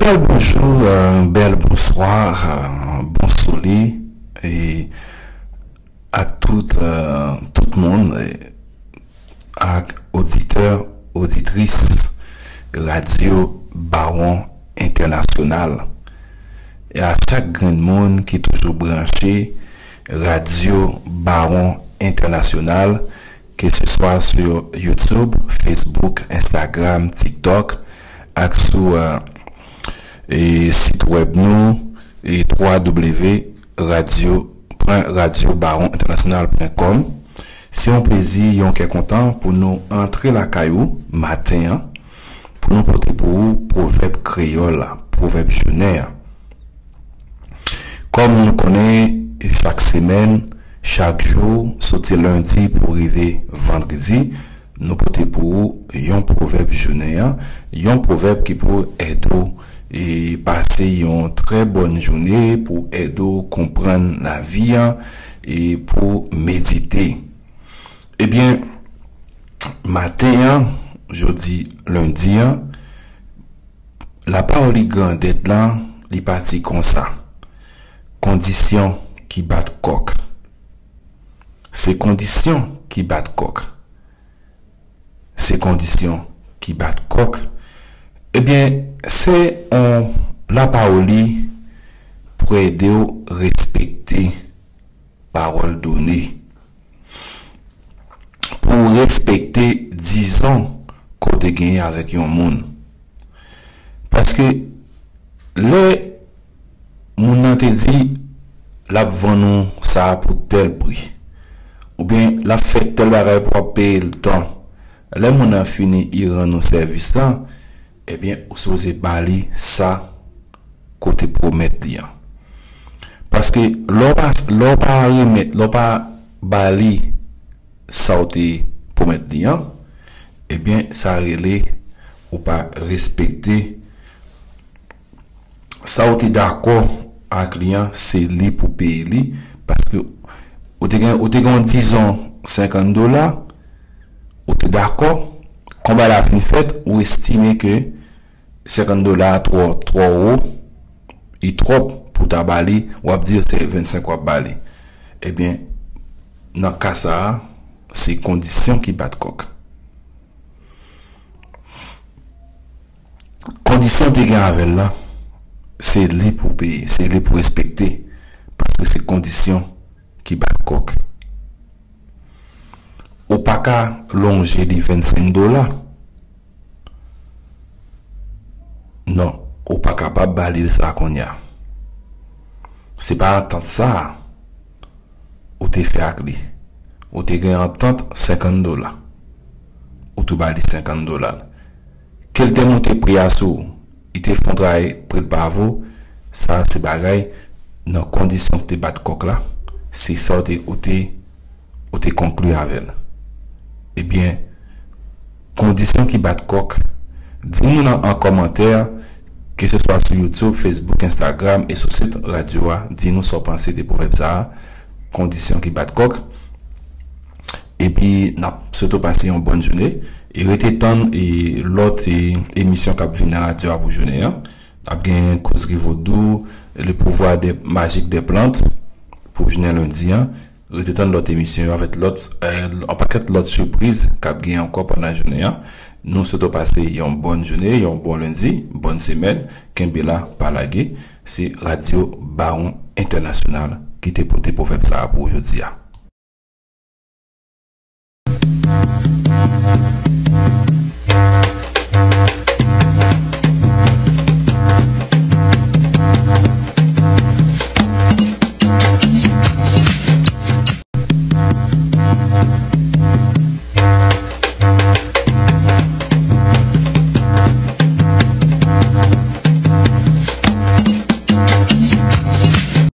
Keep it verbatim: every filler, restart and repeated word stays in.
Bèl bonjou, euh, bèl bonswa, euh, bon sole, e ak tout, euh, tout moun, e ak oditè, oditris Radyo Bawon Entènasyonal. E a chak grenn moun ki toujou branche Radyo Bawon Entènasyonal, ke se swa sou YouTube, Facebook, Instagram, TikTok, ak sou, euh, e sit wèb nou, e w w w radyo, pwen radyo bawon entènasyonal pwen kòm. Se yon plezi, yon kè kontan pou nou antre lakay ou maten an, pou nou pote pou ou pwovèb kreyòl la, pwovèb jounen an. Kòm nou konnen, chak semèn, chak jou, soti lendi pou rive vandredi, nou pote pou ou yon pwovèb jounen an, yon pwovèb ki pou ede w e pase yon trè bòn jounen, pou ede w konprann lavi an e pou medite. Ebyen, maten an, jodi lendi an, lapawòl li grandèt la, li pati konsa. Kondisyon ki bat kòk. Se kondisyon ki bat kòk. Se kondisyon ki bat kòk. Ebyen, se yon lapawòl li pou ede w respekte pawòl done. Pou w respekte dizon ke w te genyen avèk yon moun. Paske lè moun nan te di l ap vann ou sa pou tèl pri, oubyen l ap fè tèl bagay pou w ap peye l tan, lè moun nan fini i rann ou sèvis lan, ebyen, ou sipoze ba li sa ke w te pwomèt li an. Paske lè w pa, lè w pa remèt, lè w pa ba li sa w te pwomèt li an, ebyen, sa rele ou pa respekte sa w te dakò ak li an, se li pou peye li, paske ou te gen, ou te gen yon dizon senkant dola, ou te dakò, konba la fin fèt, ou estime ke senkant dola twò, twò wo, li twòp pou ta ba li, w ap di se vennsenk w ap ba li. Ebyen, nan ka sa a, se kondisyon ki bat kòk. Kondisyon w te gen avè l la, se li pou peye, se li pou respekte, paske se kondisyon ki bat kòk. Ou pa ka lonje li vennsenk dola. Non, ou pa kapab ba li sa kounye a. Se pa antant sa a ou te fè ak li. Ou te gen antant senkant dola. Ou tou ba li senkant dola. Ke l te monte pri a sou ou, li te fè yon travay pri l pa vo, sa se bagay nan kondisyon ki te bat kòk la, se sa w te, ou te, ou te konkli avè l. Ebyen, kondisyon ki bat kòk, di nou nan an kòmantè, ke se swa sou YouTube, Facebook, Instagram e sou sit radyo a, di nou sa w panse de pwovèb sa a, kondisyon ki bat kòk. Epi, n ap swete w pase yon bòn jounen. E rete tann e lòt e, emisyon k ap vin nan radyo a pou jounen an. N ap gen Kozri Vodou, Le pouvoir des, magique des plantes pou jounen lendi an. Rete tann lòt emisyon yo avèk lòt, e, yon pakèt lòt sipriz k ap gen ankò pandan jounen an. Nou swete w pase yon bòn jounen, yon bon lendi, bòn semèn. Kenbe la, pa lage. Se Radyo Bawon Entènasyonal ki te pote pwovèb sa a pou ou jodi a.